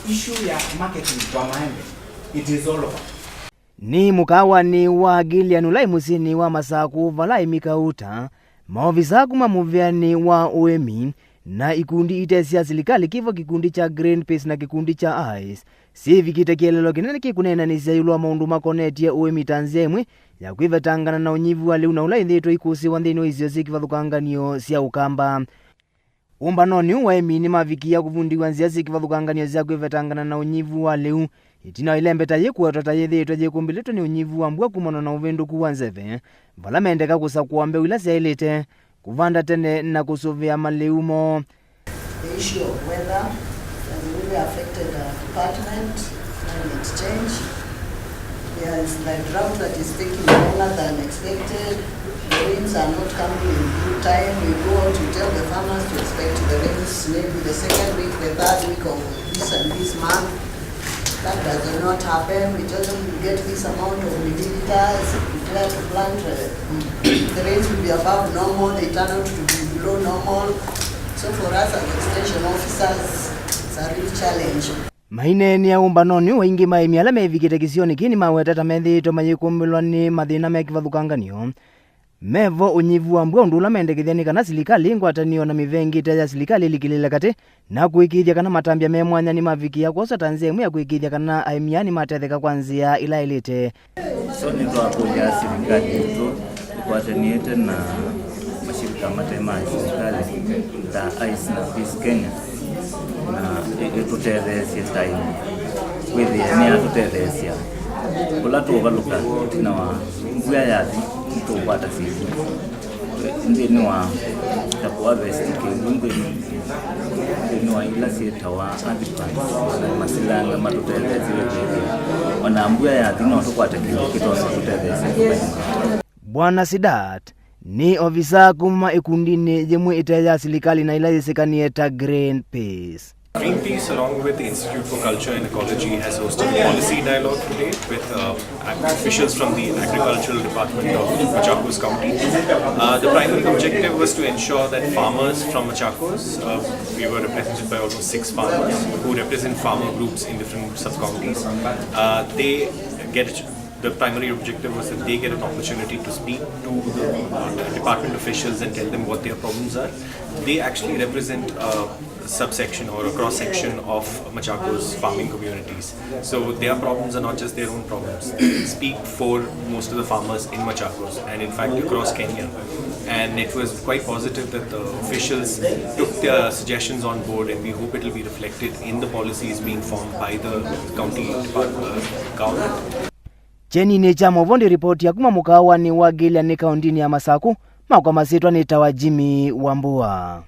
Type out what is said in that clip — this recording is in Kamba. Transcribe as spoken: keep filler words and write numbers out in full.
Issue ya marketing kwa maembe, it is all over. Nĩ mũkaawanĩ wa Gillian ũla ĩ mũsyĩnĩ wa Masakũ vala aĩmi kauta, maovisaa kuma mũvĩanĩ wa ũĩmi na ikundi ite sya silikalĩ, kĩvo kĩkundi kya Greenpeace na kĩkundi kya ICE, syĩvikĩte kĩeleelo kĩnene kĩkũneenanĩsya ĩũlũ wa maũndũ makonetye ũĩmi ta nzĩa ĩmwe ya kwĩvetangana na ũnyivu wa lĩu na ũla ĩthĩĩtwe ikũsĩĩwa nthĩnĩ wa isio syĩ kĩvathũkanganyo sya Ũkamba. Ũmbanonĩ ũũ, aĩmi nĩmavikie kũvundĩw'a nzĩa syĩ kĩvathũkanganyo sya kwĩvetangana na ũnyivu wa lĩu, ĩtina wa ĩlembeta yĩĩ kũwetwa ta yĩthĩĩtwe yĩkũmbĩlĩtwe nĩ ũnyivu wa mbua kumana na ũvĩndũku wa nzeve, vala mendeka kũsakũa mbeũ ila syaĩlĩte kũvanda tene na kũsũvĩa malĩu moo. The issue of weather has really affected our department, climate change. There is the drought that is taking longer than expected. The rains are not coming in good time. We go out, we tell the farmers to expect the rains maybe the second week, the third week of this and this month. That does not happen. We tell them we get this amount of milliliters, we try to plant, uh, the rains will be above normal, they turn out to be below normal. So for us as extension officers, it's a real challenge. Maineenea ũmbanonĩ ũũ, aingĩ ma aĩmi ala mevikĩte kĩsionĩ kĩĩ nĩmaweta ta methĩĩtwe mayĩkũmbĩlwa nĩ mathĩna me kĩvathũkanganyo. Mevo ũnyivu wa mbua, ũndũ ũla mendekethya nĩ kana silikalĩ, ngwatanĩo na mĩvea ĩngĩ ĩte ya silikalĩ ĩlikĩlĩle katĩ na kũĩkĩĩthya kana matambya me mwanya nĩmavikĩa kwoswa ta nzĩa ĩmwe ya kũĩkĩĩthya kana aĩmi aa nĩmatetheka kwa nzĩa ĩla yaĩlĩte. So nĩtwakũlya silikalĩ itũ ĩkwatanĩte na mashirika mate ma silikalĩ ta ICE na Peace Kenya, na ĩ-, ĩtũtetheesye ta ĩmwe. Kwĩthĩa nĩyatũtetheesya kũla tũũvalũka ĩtina wa mbua yathi, nĩtũũkwata syĩndũ nthĩnĩ wa ta kũharvest kĩw'ũ nthĩnĩ, nthĩnĩ wa ila syĩtawa earth pans, na masilanga matũtetheesye kwĩthĩa ona mbua yathi no tũkwate kĩndũ kĩtonya kũtũtetheesya tũkaima. Bwana Sidat nĩ ovisaa kuma ĩkundinĩ yĩmwe ĩte ya silikalĩ na ĩla yĩsĩkanĩe ta Greenpeace. Greenpeace, along with the Institute for Culture and Ecology, has hosted a policy dialogue today with, uh, ag-, officials from the Agricultural Department of Machakos County. Uh, the primary objective was to ensure that farmers from Machakos, uh, we were represented by almost six farmers who represent farmer groups in different sub-counties. Uh, they get a ch-, the primary objective was that they get an opportunity to speak to the, uh, department officials and tell them what their problems are. They actually represent a subsection or a cross-section of Machakos farming communities. So their problems are not just their own problems. They speak for most of the farmers in Machakos and, in fact, across Kenya. And it was quite positive that the officials took their suggestions on board, and we hope it will be reflected in the policies being formed by the county depart-, uh, government. Kyeninĩ kya maũvoo, ndĩ ripoti ya kuma mũkaawanĩ wa Gillian kaũndinĩ ya Masakũ, makwa masyĩtwa nĩtawa Jimmy Wambua.